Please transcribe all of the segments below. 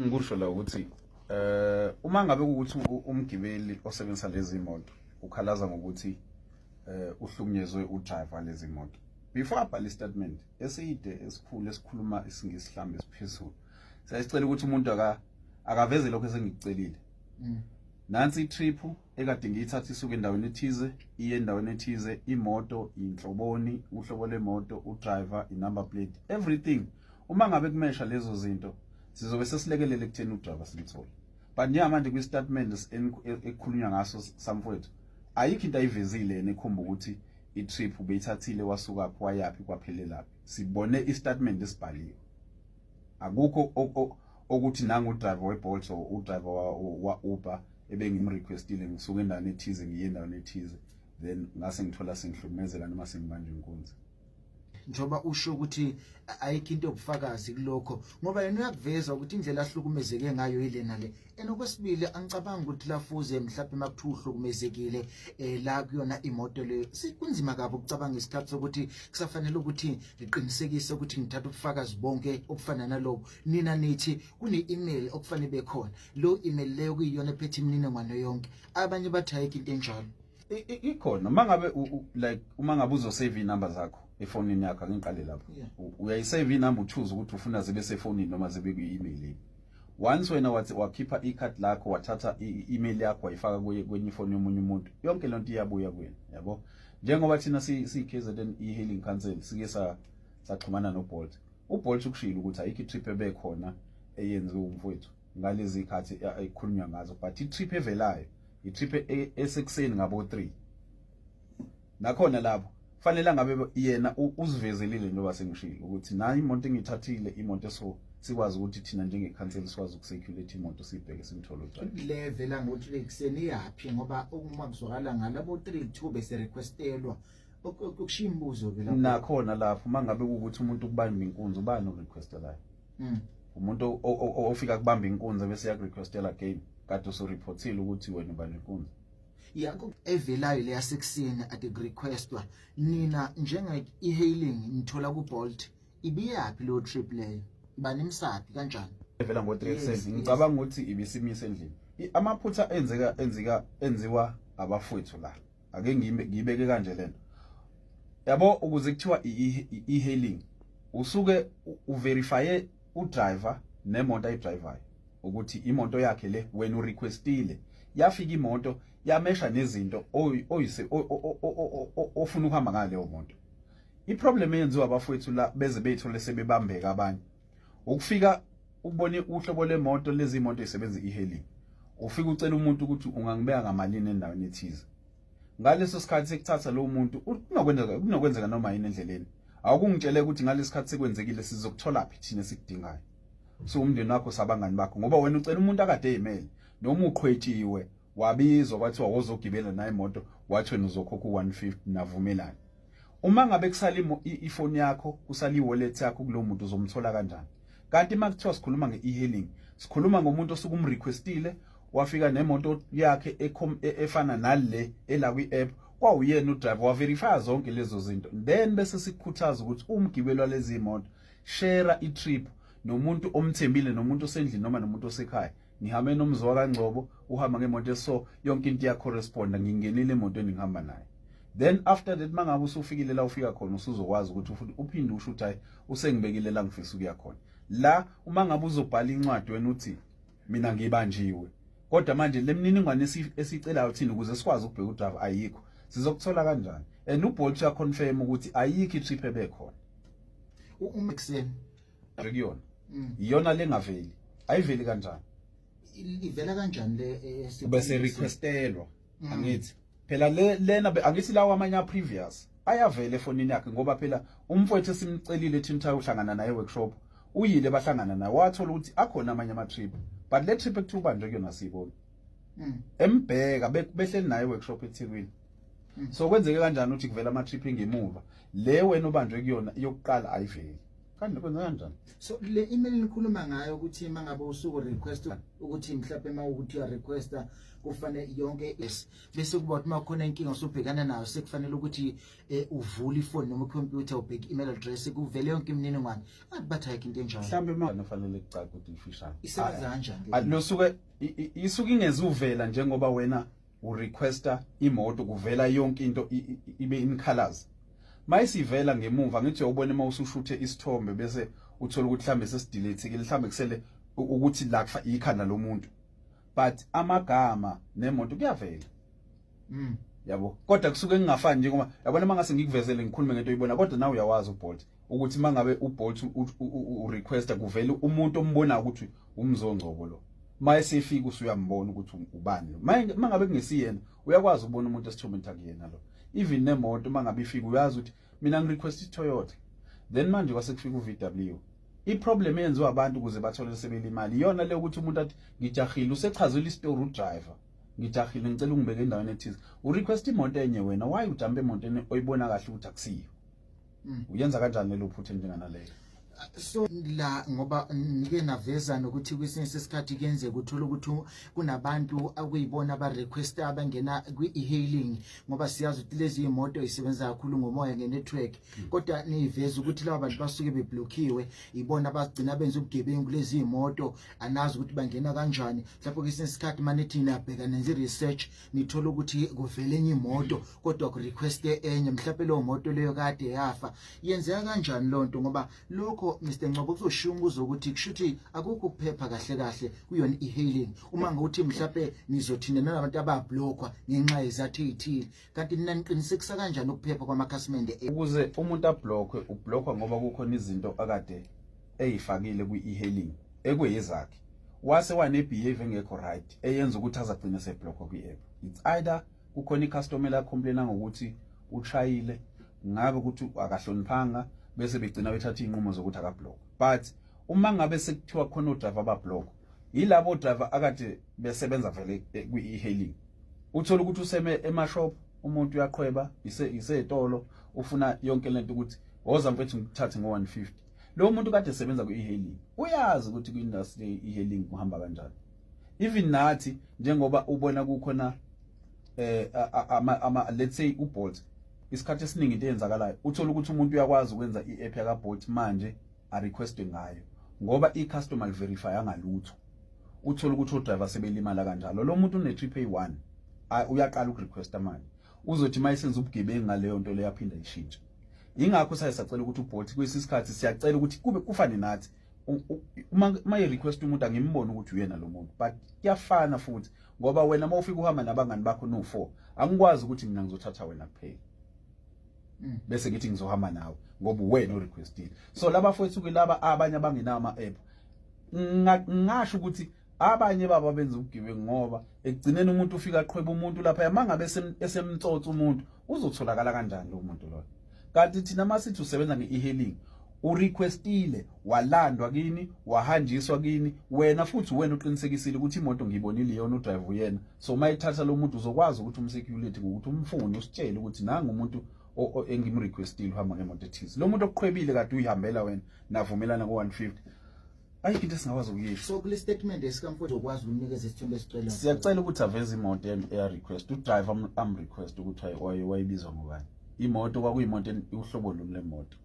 Ngikusho la ukuthi uma ngabe ukuthi umgibeli osebenzisa lezi moto ukhalaza ngokuthi uhlukunyezwe udriver lezi moto, before abhale istatement eside esikhulu esikhuluma isiNgisi mhlambe esiphezulu, siyasicela ukuthi umuntu akaveze lokho esengikucelile. Nansi itrip ekade ngiyithatha isuke endaweni ethize iye endaweni ethize, imoto inhloboni, uhlobo lwemoto, udriver, inumber plate, everything. Uma ngabe kumesha lezo zinto, sizobe sesilekelele ekutheni udriver simthole. But njengamanje kwi-statement ekukhulunywa ngaso samfowethu, ayikho into ayivezile yena ekhomba ukuthi i-trip ubeyithathile wasukaphi wayaphi kwaphelelaphi. Sibone i-statement esibhaliwe, akukho okuthi nangu udriver we-Bolt or udriver wa-Uber ebengimrequestile, ngisuka endaweni ethize ngiye endaweni ethize, then ngase ngithola sengihlukumezeka noma sengibanjwe inkunzi. Njengoba usho ukuthi ayikho into yobufakazi kulokho, ngoba yena uyakuveza ukuthi indlela ahlukumezeke ngayo yilena le. And okwesibili, angicabangi ukuthi lafuze mhlawumbe makuthiwa uhlukumezekile la kuyona imoto leyo, kunzima kabi ukucabanga isikhathi sokuthi kusafanele ukuthi ngiqinisekise ukuthi ngithatha ubufakazi bonke obufana nalobo. Nina nithi kune-email okufanele ibe khona, lo email leyo kuyiyona ephethe imininingwane yonke. Abanye bathi ayikho into enjalo. Ikhona. Uma ngabe like uma ngabe uzosave inamba zakho efonini yakho, ake ngiqale lapho. Uyayisave inamba, uchoose ukuthi ufuna zibe sefonini noma zibe kwi-email. Once wena wathi wakhipha ikhadi lakho, wathatha i-email yakho, wayifaka kuye kwenye ifoni yomunye umuntu, yonke lento iyabuya kuyena, yabo. Njengoba thina siyi-KZN e-hailing council sike saxhumana noBolt, uBolt ukushilo ukuthi ayikho i-trip ebekhona eyenziwe umfowethu ngalezi khathi ekhulunywa ngazo, but i-trip evelayo i-trip esekuseni ngabo 3. Nakhona lapho fanele ngabe yena uzivezelile, njengoba sengishilo ukuthi nayi imoto engiyithathile, imoto eso sikwazi ukuthi thina njengekhansela sikwazi ukucirculate imoto, siyibheke, simthole udriver. Le vela ngo-3 ekuseni iyaphi? Ngoba uma kuzwakala ngalabo 3 2 bese requestelwa, ukushiya imibuzo ke lapho. Nakhona lapho, uma ngabe kuwukuthi umuntu ukubamba inkunzi, ubani orequestelayo? Umuntu ofika kubamba inkunzi bese yakurequestela again, kade usureportile ukuthi wena ubamba inkunzi. Yakho evelayo le yasekuseni ade kurequestwa, nina njenge e-hailing nithola ku-Bolt, ibiyaphi leyo trip leyo? Ibanimsaphi kanjani? Evela ngo-3 ekuseni, ngicabanga ukuthi ibisimise endlini. Amaphutha enzeka enzika enziwa abafowethu la, ake ngiyibeke kanje lento, yabo. Ukuze kuthiwa i-hailing, usuke uverifye udriver nemoto ayidrivayo ukuthi imoto yakhe le wena urequestile, yafika imoto, yamesha nezinto oyise ofuna ukuhamba ngaleyo moto. Iproblem eyenziwa abafowethu la beze beyithole sebebambeka abanye, ukufika ukubona uhlobo lemoto, lezi imoto ezisebenza i-hailing, ufika ucela umuntu ukuthi ungangibeka ngamalini endaweni ethize. Ngaleso sikhathi sekuthatha lo muntu, kunokwenzeka noma yini endleleni. Awukungitshele ukuthi ngalesi sikhathi sekwenzekile, sizokuthola phi thina esikudingayo so umndeni wakho, sabangani bakho, ngoba wena ucela umuntu akade eyimele noma uqhwetshiwe, wabizwa kwathiwa wozogibela naye imoto, wathi wena uzokhokha u-150, navumelana. Uma ngabe kusala ifoni yakho, kusala i-wallet yakho kulowo muntu, uzomthola kanjani? Kanti uma kuthiwa sikhuluma nge-e-hailing, sikhuluma ngomuntu osuke umrequestile, wafika nemoto yakhe efana nale ela kwi-app, kwawuyena udriver, waverifya zonke lezo zinto. Then bese sikukhuthaza ukuthi umgibeli walezi moto, share i-trip nomuntu omthembile, nomuntu osendlini noma nomuntu osekhaya. Ngihambe nomzi wakaNgcobo, uhamba ngemoto eso, yonke into iyacorresponda, ngingenile emotweni, ngihamba naye. Then after that, mangabe usufikile la ufika khona, usuzokwazi ukuthi futhi uphinde usho ukuthi hayi, usengibekile la ngifisa ukuya khona. La uma ngabe uzobhala incwadi wena uthi mina ngibanjiwe, kodwa manje le mininingwane esiyicelayo thina ukuze sikwazi ukubheka udriver ayikho, sizokuthola kanjani? And uBolt uyaconfirm ukuthi ayikho i-trip ebekhona. Uma ekuseni kuyona iyona lengaveli, ayiveli kanjani? Ivela kanjani le Bese requestelwa. Angithi phela le lena angithi lawo amanye a previous ayavela efonini yakhe, ngoba phela umfowethu esimcelile thina ukuthi uhlangana naye workshop, uyile bahlangana naye, wathola ukuthi akhona amanye ama trip, but le trip ekuthiwa ubanjwe kuyona siyibona embheka behleli naye workshop eThekwini. So kwenzeke kanjani ukuthi kuvela ama trip engemuva, le wena obanjwe kuyona yokuqala ayiveli? Kanti kwenza kanjani? So le email nikhuluma ngayo ukuthi mangabe usuku request ukuthi mhlawumbe uma ukuthi uya requesta kufanele yonke, yes, bese kuba ukuthi makhona inkinga usubhekana nayo, sekufanele ukuthi uvule ifoni noma ikhompyutha, ubheke email address, kuvele yonke imininingwane. Ngathi bathi ayikho into enjalo. Mhlawumbe uma kufanele kucace ukuthi ifishane. Isebenza kanjani? Losuke isuke ingezuvela njengoba wena urequesta imoto, kuvela yonke into ibe in colors. Mayisivela ngemuva, ngithi uyobona uma usushuthe isithombe bese uthola ukuthi mhlambe sesidelete, mhlambe kusele ukuthi la kufa ikhanda lomuntu, but amagama nemoto kuyavela. Yabo, kodwa kusuke kungafani, njengoba yabona mangase ngikuvezele ngikhulume ngento oyibona, kodwa nawe uyawazi uBolt ukuthi mangabe uBolt urequesta kuvele umuntu ombona ukuthi umzongcobo lo, mayesefika usuyambona ukuthi ubani lo. Mangabe kungesiyena, uyakwazi ukubona umuntu esithombeni akuyena lo. Even nemoto mangabe ifika, uyazi ukuthi mina ngirequest iToyota, then manje kwase kufika uVW. I-problem eyenziwa abantu ukuze bathole sebelimali iyona le ukuthi umuntu athi ngijahile, usechazela isitori udriver, ngijahile, ngicela ungibeke endaweni ethize, urequest imoto enye wena, why ujampe emotweni oyibona kahle ukuthi akusiyo? Uyenza kanjani lelo phutha enjenganaleyo? So la ngoba nike naveza nokuthi kwesinye sesikhathi kuyenzeka uthola ukuthi kunabantu akuyibona aba-request abangena kwi-e-hailing, ngoba siyazi ukuthi lezi imoto isebenza kakhulu ngomoya, nge-network, kodwa niyiveza ukuthi laba bantu basuke beblockiwe, ibona abagcina benza ubugebengu kulezi imoto. Anazi ukuthi bangena kanjani. Mhlawumbe kwesinye isikhathi manithi niyabheka, nenza i-research, nithola ukuthi kuvele enye imoto kodwa ku-request enye, mhlawumbe leyo moto leyo kade yafa. Yenzeka kanjani leyo nto? Ngoba lokho, Mr Ngcobo, kuzoshiya umbuzo ukuthi kushuthi akukho ukuphepha kahle kahle kuyona i-hailing, uma ngokuthi mhlawumbe nizothina nalabantu abablockwa ngenxa yezathu ey'thile. Kanti nina niqinisekisa kanjani ukuphepha kwamakhasimende? Ukuze umuntu ablockwe, ublockwa ngoba kukhona izinto akade eyifakile kwi-e-hailing ekuyezakhe, wase wane-behavior engekho right eyenza ukuthi azagcine seblockwa kwi-app. It's either kukhona icustomer la-complaina ngokuthi ushayile, ngabe ukuthi akahloniphanga, bese begcina bethatha iy'nqumo zokuthi akablock. But uma ngabe sekuthiwa khona odriver abablock, yilabo driver akade besebenza vele kwi-e-hailing. Uthola ukuthi useme emashop, umuntu uyaqhweba iseyitolo, ufuna yonke lento ukuthi woza mfethu ngikuthathe ngo-150. Lo muntu kade esebenza kwi-e-hailing uyazi ukuthi kwi-industry e-hailing kuhamba kanjani. Even nathi, njengoba ubona kukhona ama let's say uBolt, isikhathi esiningi into eyenzakalayo uthola ukuthi umuntu uyakwazi ukwenza i-app yaka Bolt manje a request ngayo, ngoba i-customer verify angalutho. Uthola ukuthi odriver sebelimala kanjalo. Lo muntu une trip eyi-1, uyaqala ukurequesta manje, uzothi mayesenza ubugebengu ngaleyo nto leyo aphinda ishintshe. Ingakho saye sacela ukuthi uBolt kwesinye isikhathi, siyacela ukuthi kube kufane nathi, uma ye-request umuntu angimboni ukuthi uyena lo muntu, but kuyafana futhi ngoba wena uma ufika uhamba nabangani bakho no-four, angikwazi ukuthi mina ngizothatha wena kuphela bese ngithi ngizohamba nawe ngoba uwena orequestile. So laba fowethu-ke laba abanye abangenawo ama-app, ngingasho ukuthi abanye babo benza ubugebengu, ngoba ekugcineni umuntu ufika aqhweba umuntu lapha, mangabe esemtsotsa umuntu, uzotholakala kanjani lo muntu loyo? Kanti thina masithi usebenza nge-e-hailing, urequestile, walandwa kini, wahanjiswa kini, wena futhi wena uqinisekisile ukuthi imoto ngiyibonile iyona, udrive uyena. So uma ethatha lo muntu, uzokwazi ukuthi umsecurity ngokuthi umfune, usitshele ukuthi nangu umuntu engimrequestile uhamba ngemoto ethize. Lo muntu okuqhwebile kade uyihambela wena, navumelana ko-150, ayikho into esingakwazi ukuyisho. So kule statement esikamfowethu ukwazi ukunikeza isithombe esicela? Siyacela ukuthi aveze imoto eya-request udriver, am-request ukuthi wayibizwa ngobani imoto, kwakuyimoto uhlobo luni lemoto,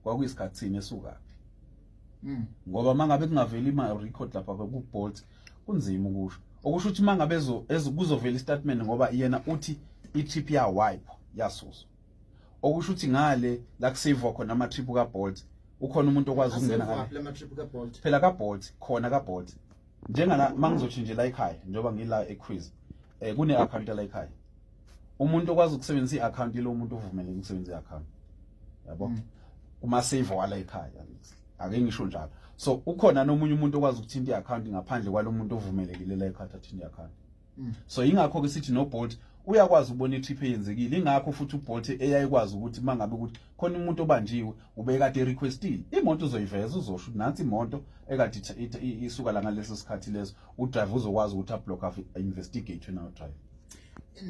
kwakuyisikhathi sini, esukaphi, ngoba mangabe kungaveli ima-record lapha ku-Bolt kunzima ukusho. Okusho ukuthi mangabe kuzovela istatement, ngoba yena uthi i-trip ya-wipe, yasuswa, okusho ukuthi ngale la kusavwa khona ama-trip ka-Bolt, ukhona umuntu okwazi ukungena ngale. Lama trip kaBolt? Phela kaBolt, khona kaBolt, njengala mangizothi nje la ekhaya, njengoba ngila equiz, kune account la ekhaya, umuntu okwazi ukusebenzisa i-account lo muntu uvumeleke ukusebenzisa i-account, yabo, kuma save wala ekhaya, ake ngisho njalo. So ukhona nomunye umuntu okwazi ukuthinta i-account ngaphandle kwalo muntu ovumelekile la ekhaya athinta i-account. So ingakho ke sithi no Bolt uyakwazi ukubona i-trip eyenzekile. Ingakho futhi uBolt eyayikwazi ukuthi mangabe ukuthi khona umuntu obanjiwe ubekade requestile imoto, uzoyiveza, uzosho ukuthi nansi imoto ekade isuka la ngaleso sikhathi leso. Udriver uzokwazi ukuthi ablock, investigate wena udriver.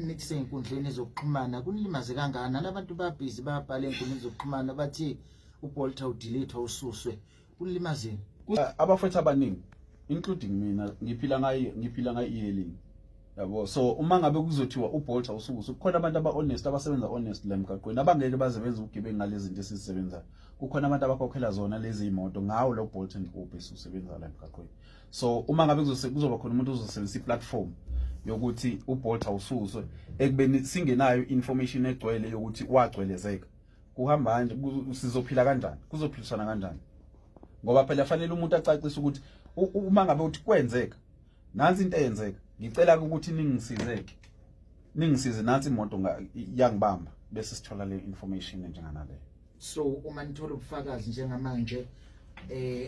Nithi sey'nkundleni zokuxhumana kunilimaze kangakanani? Abantu babhizi bayabhala ey'nkundleni zokuxhumana, bathi uBolt awudelete ususwe kulimazeni. Abafethu abaningi, including mina, ngiphila ngayo e-hailing, yabo. So uma ngabe kuzothiwa uBolt awusukusu, kukhona abantu aba-honest, abasebenza honest la emgaqweni, abangeke baze benze ubugebengu ngalezi zinto esizisebenzayo. Kukhona abantu abakhokhela zona lezi imoto ngawo lo Bolt and Uber esiwusebenza la emgaqweni. So uma ngabe kuzoba khona umuntu ozosebenzisa i-platform yokuthi uBolt awususwe, ekubeni singenayo information egcwele yokuthi wagcwelezeka, kuhamba kanje, sizophila kanjani? Kuzophilisana kanjani? Ngoba phela fanele umuntu acacise ukuthi uma ngabe uthi kwenzeka nansi into eyenzeka, ngicela ukuthi ningisizeke, ningisize, nansi imoto yangibamba, bese sithola le information njenganaleyo. So uma nithola ubufakazi njengamanje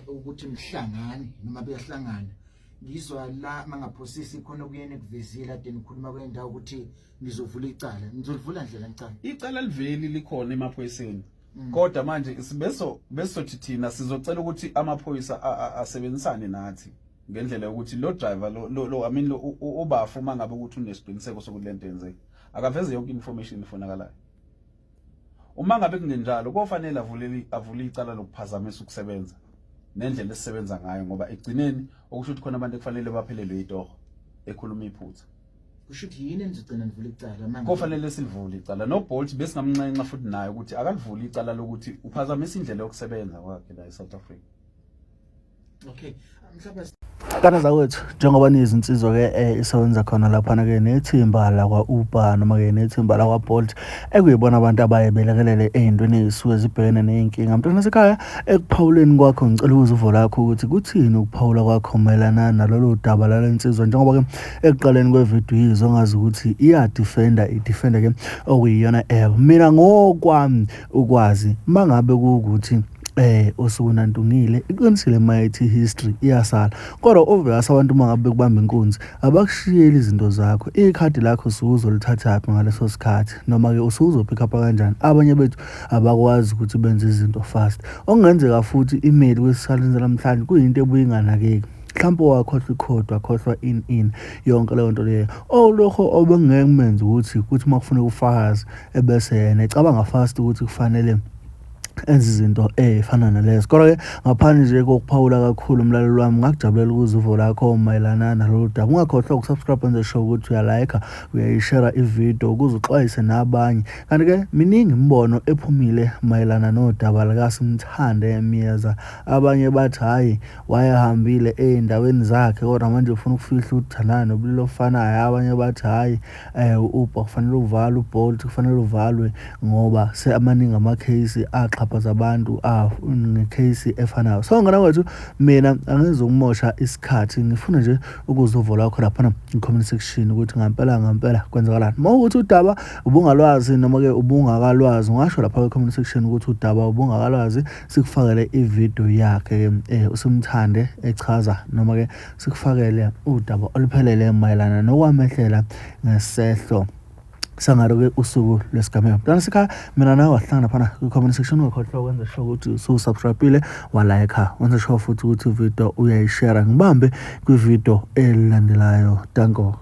ukuthi mhlangane noma beyahlangana, ngizwa la mangaphosisi khona kuyena ekuvezile ade nikhuluma kwendawo ukuthi nizovula icala, nizolivula ndlela icala? Icala liveli likhona emaphoyiseni. Kodwa manje sibeso besothi thina sizocela ukuthi amaphoyisa asebenzisane nathi ngendlela yokuthi lo driver lo, I mean, lo ubafu, uma ngabe ukuthi unesiqiniseko sokuthi lento yenzeka, akaveze yonke information efunakalayo. Uma ngabe kungenjalo, kofanele avule icala lokuphazamisa ukusebenza nendlela esisebenza ngayo, ngoba ekugcineni okusho ukuthi khona abantu ekufanele baphelelwe itoho ekhuluma iphutha. Kusho ukuthi yini enizogcina nivula icala manje? Kofanele silivule icala noBolt, besingamnxenxa futhi naye ukuthi akalivule icala lokuthi uphazamisa indlela yokusebenza kwakhe la eSouth Africa. Okay, mhlawumbe. Kana zakwethu, njengoba niyizinsizwa-ke isebenza khona laphana-ke nethimba lakwa-Uber noma-ke nethimba lakwa-Bolt, ekuyibona abantu abaye belekelele ey'ntweni ey'suke zibhekene ney'nkinga. Mntwana wasekhaya, ekuphawuleni kwakho ngicela ukuza uvo lakho ukuthi kuthini ukuphawula kwakho mayelana nalolu daba lale nsizwa, njengoba-ke ekuqaleni kwevidiyo yizwe ngazi ukuthi iyadifenda, idifenda-ke okuyiyona app. Mina ngokwami ukwazi, uma ngabe kuwukuthi usukunantungile, iqinisile mayethi history iyasala, kodwa obvious abantu uma ngabe bekubamba inkunzi abakushiyeli izinto zakho. Ikhadi lakho usuke uzolithathaphi ngaleso sikhathi, noma-ke usuke uzopick up kanjani? Abanye bethu abakwazi ukuthi benze izinto fast. Okungenzeka futhi imeli kwesikhathi sanamhlanje kuyinto ebuye inganakeki, mhlawumpe wakhohlwa ikhodi, wakhohlwa in in yonke leyo nto leyo. Olokho obengeke kumenze ukuthi kuthi uma kufuneka ufakazi ebese yena ecabanga fast ukuthi kufanele enza izinto ey'fana nalezo. Kodwa-ke ngaphandle nje kokuphawula kakhulu, umlaleli wami, ngakujabulela ukuza uvo lakho mayelana nalolu daba. Ungakhohlwa ukusubscribe, wenze sure ukuthi uyalayikha, uyayishera ividiyo ukuze uxwayise nabanye. Kanti-ke miningi imibono ephumile mayelana nodaba likaSimthande Myeza. Abanye bathi hhayi, wayehambile ey'ndaweni zakhe, kodwa manje ufuna ukufihla ukuthandana nobulili obufanayo. Abanye bathi hhayi, u-Uber kufanele uvalwe, uBolt kufanele uvalwe, ngoba seamaningi amakheyisi axhaphaza abantu ngekheyisi efanayo. So ngana kwethu, mina angizukumosha isikhathi, ngifuna nje ukuzwa uvo lwakho laphana comment section ukuthi ngampela ngampela kwenzakalani. Uma ukuthi udaba ubungalwazi noma-ke ubungakalwazi, ungasho lapha kwi-comment section ukuthi udaba ubungakalwazi, sikufakele ividiyo yakhe uSimthande echaza, noma-ke sikufakele udaba oluphelele mayelana nokwamehlela ngesehlo sangalo-ke usuku lwesigameko. Mntwana sekhaya, mina nawe wahlangana phana kwi-comment section. Ungakhohlwa ukwenza sure ukuthi usu-subscribe-ile, walayikha, wenze sure futhi ukuthi ividiyo uyayishera. Ngibambe kwividiyo elilandelayo. Danko.